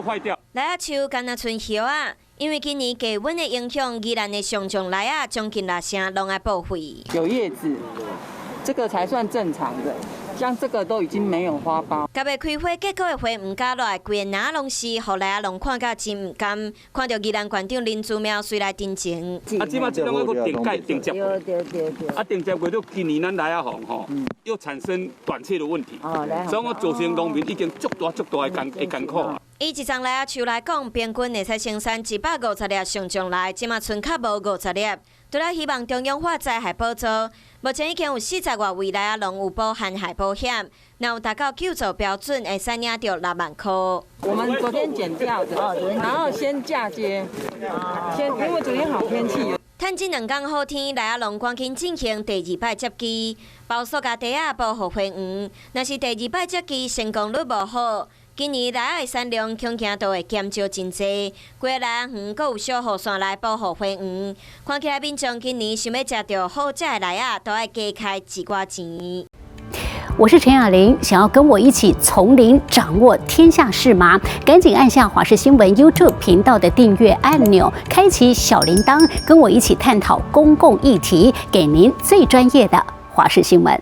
壞掉。梨仔樹敢若賰葉仔，因為今年低溫的影響，宜蘭的上上梨仔將近六成攏愛報廢。有葉子，這個才算正常的。像這個都已經沒有花苞。共欲開花結果的花毋敢落來，規个林攏是，予梨仔農看甲真毋甘。看著宜蘭縣長林姿妙隨來陳情。啊，這擺這攏閣定蓋定接過，啊，定接過，今年咱梨仔園吼，又產生短缺的問題，所以我造成農民已經足大足大的艱苦。以一叢梨仔樹來講，平均會使生產150粒上上梨，這馬賰較無50粒。除了希望中央發災害補助，目前已經有40外位梨仔農有保旱害保險，若有達到救助標準，會使領著6萬箍。我們昨天剪掉的，然後先嫁接，先因為昨天好天氣。趁這兩工好天，梨仔農趕緊進行第二擺接枝，包塑膠袋仔保護花園。若是第二擺接枝成功率無好，今年梨仔的產量恐驚都會減少真濟。規个梨仔園閣有小雨傘來保護花園，看起來民眾今年想欲食著好食的梨仔，都愛加開一寡錢。我是陳雅玲，想要跟我一起從零掌握天下事嗎？趕緊按下華視新聞 YouTube 頻道的訂閱按鈕，開啟小鈴鐺，跟我一起探討公共議題，給您最專業的華視新聞。